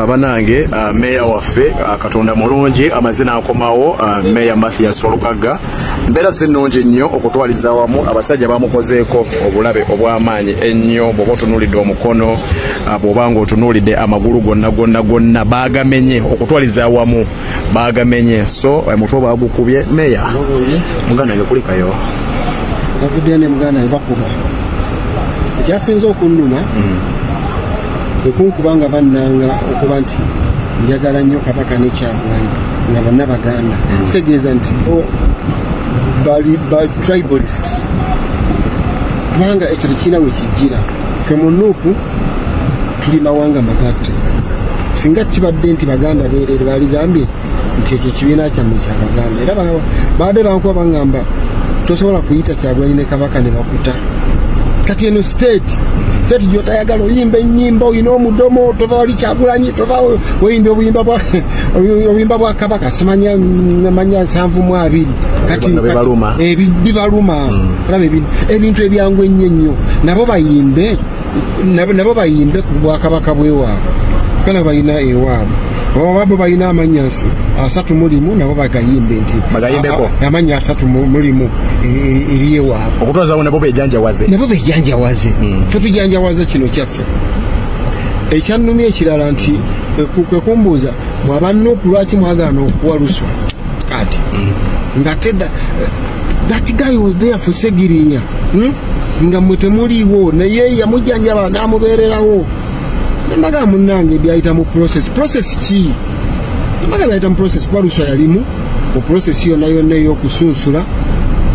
Banange, meya waffe, Katonda mulungi, amazina akomawo, Meya Mathias Walukagga. Mbeera si nnungi nnyo okutwaliza awamu, abasajja bamukozeeko obulabe obw'amaanyi ennyo. Bw'oba otunuulidde omukono, bw'oba ng'otunuulidde amagulu, gonna gonna gonna baagamenye, okutwaliza awamu baagamenye. So omutwe baagukubye. Meya muganda wange, kulikayo. Bavuddeyo ne muganda ne bakuba. Ekyasinze okunnuma ekunkuba nga bannanga okuba nti njagala nnyo Kabaka n'Ekyagulanyi nga bonna Baganda, kitegeeza nti bo bali ba tribalists, kubanga ekyo tekirina we kijjira. Ffe mu NUP tuli mawanga magatte. Singa kibadde nti Baganda beerere, baligambye nti ekyo ekibiina kyammwe kyabaganda. Era babadde bankuba, baŋŋamba tosobola kuyita Kyagulanyi ne Kabaka ne bakuta. Kati eno state gyotayagala oyimba ennyimba, oyina omudomo, tova wali Kyagulanyi, tova oyimba obuyimba bwa Kabaka, simanya manya 72. Kati Bano bebaluma. Bibaluma. Olaba ebintu ebyangu ennyo ennyo, nabo bayimbe, nabo bayimbe ku bwakabaka bwewaabwe, kana balina ewaabwe, oba bo balina amannya 31, nabo bagayimbe nti Bagayimbeko. Amannya 31 eri ewaabwe. Okutwaza nabo bejanjawaze. Nabo bejanjawaze, ffe tujanjawaze kino kyaffe. Ekyannumya ekirala nti kwe kumbuuza bw'aba NUP, lwaki mwagaana okuwa Luswa kati nga tedda? That guy was there for Segirinya, Nga mmwe temuliiwo, naye yamujjanjaba n'amubeererawo. Nembaga munnange byayita mu process. Process ki? Nembaga byayita mu process kuba Luswa yalimu mu process yonna yonna ey'okusunsula,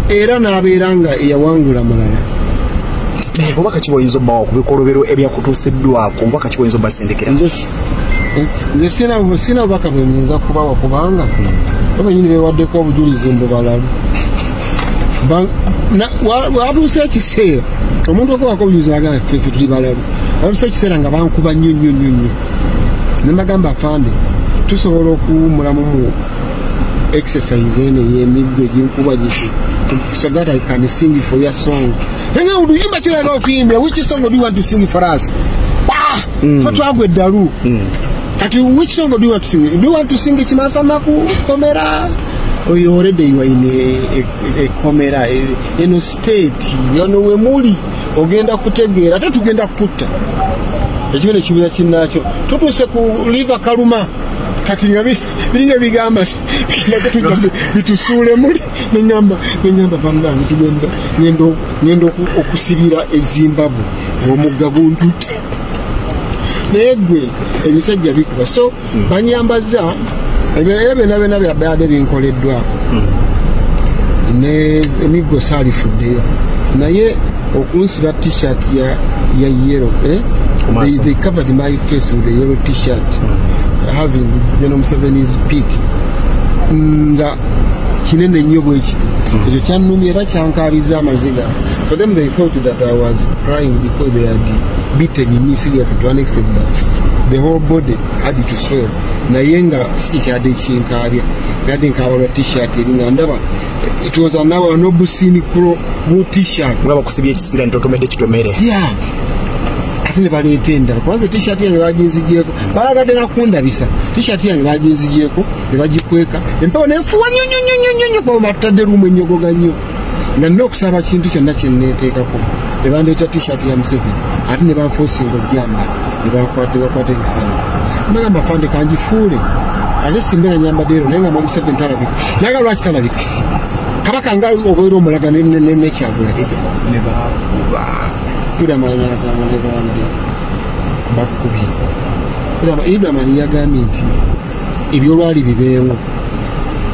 era n'abeera nga eyawangula mulala. Obubaka ki bwoyinza obbawa ku bikolobero ebyakutuusiddwako? Obubaka ki bwoyinza obbasindikira? Nze sina bubaka bwe nyinza kubawa, kubanga bo benyini bewaddeko obujulizi mbu balalu. Watuuse ekiseera omuntu okuwako obujulizi agamba ffe tuli balalu. Watuuse ekiseera nga bankuba nnyo nnyo nnyo nnyo, ne mbagamba, "Afande, tusobola okuwummulamu mu exercise eno ey'emiggo eginkuba giti so that I can sing for your song?" Nga oluyimba kiraga okuyimbira, "Which song do you want to sing for us?" Ah, twagwa eddalu. Kati, "Which song do you want to sing? Do you want to sing Kimansanaku Komera?" Oyo already you are in a komera. Eno state yono we muli ogenda kutegeera, ate tugenda kukutta ekibiina ekibiina kinnaakyo. Tutuuse ku liva kaluma kati nga biringa bigamba tujja bitusuule muli. Neŋŋamba, bannange, tugenda ngenda okusibira e Zimbabwe ng'omugga guntutte. Naye gwe ebisajja bikuba, so banyambaza ebyo byonna byonna byabadde binkoleddwako ne emiggo saalifuddeyo, naye okunsiba T-shirt ya yellow, eh? Ku maaso. They covered my face with a yellow T-shirt having General Museveni's pic nga kinene nnyo bwe kiti. Ekyo kyannumya era kyankabiza amaziga. For them, they thought that I was crying because they had beaten me seriously to an extent that the whole body had to swell, naye nga si kyekyadde kinkaabya. Yadde nkaaba lwa T-shirt eri nga ndaba it was an obscene bu T-shirt. Nga bakusibye ekisira nti otomedde kitomere. Yeah, ate ne baleeta endala, kubanze T-shirt yange baginzigyeko, balagadde nakundabisa. T-shirt yange baginzigyeko ne bagikweka, empewo nenfuwa nnyo nnyo nnyo nnyo nnyo, kuba batadde room ennyogoga nnyo nga nina okusaba kintu kyonna kyenneeteekako. Ne bandeeta T-shirt ya Museveni, ate ne banfuusinga ojjambala, ne bakwate bakwata ebifaananyi. Mbagamba, "Fande, kangifuule ate simbe nga nyambadde ero, naye nga Museveni talabika." Naye lwaki talabika? Kabaka nga obeera omulaga nekyagula ne bakuba Idaman ne bambi bakubye. Idaman yagambye nti ebyolwali bibeewo,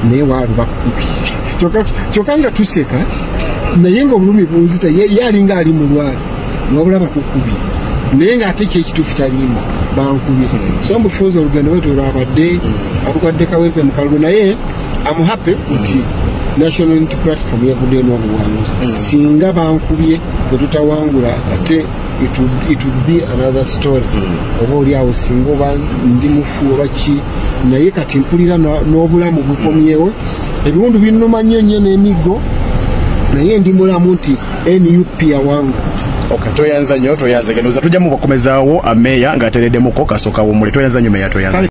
naye waali bakubye. Kyokka nga tuseka, naye nga obulumi bunzita. Ye alinga ali mu lwali wabula bakukubye, naye ng'ate kyekituufu talimba, bankubye. So mbufunza olugendo bwetu lwabadde alukwadde Kawempe mu kalulu, naye am happy nti National Unity Platform yavuddeyo n'obuwanguzi. Singa bankubye bwe tutawangula, ate it would be another story, oba oli awo singa oba ndi mufu oba ki. Naye kati mpulira n'obulamu bukomyewo. Ebiwundu binnuma nnyo nnyo n'emiggo, naye ndi mulamu nti NUP yawangula. Okay, toyanza nnyo, toyanza genoza tujja mubakomezaawo ameeya ng'atereddemuko kasooka wumule. Toyanza nnyo meeya, toyanza.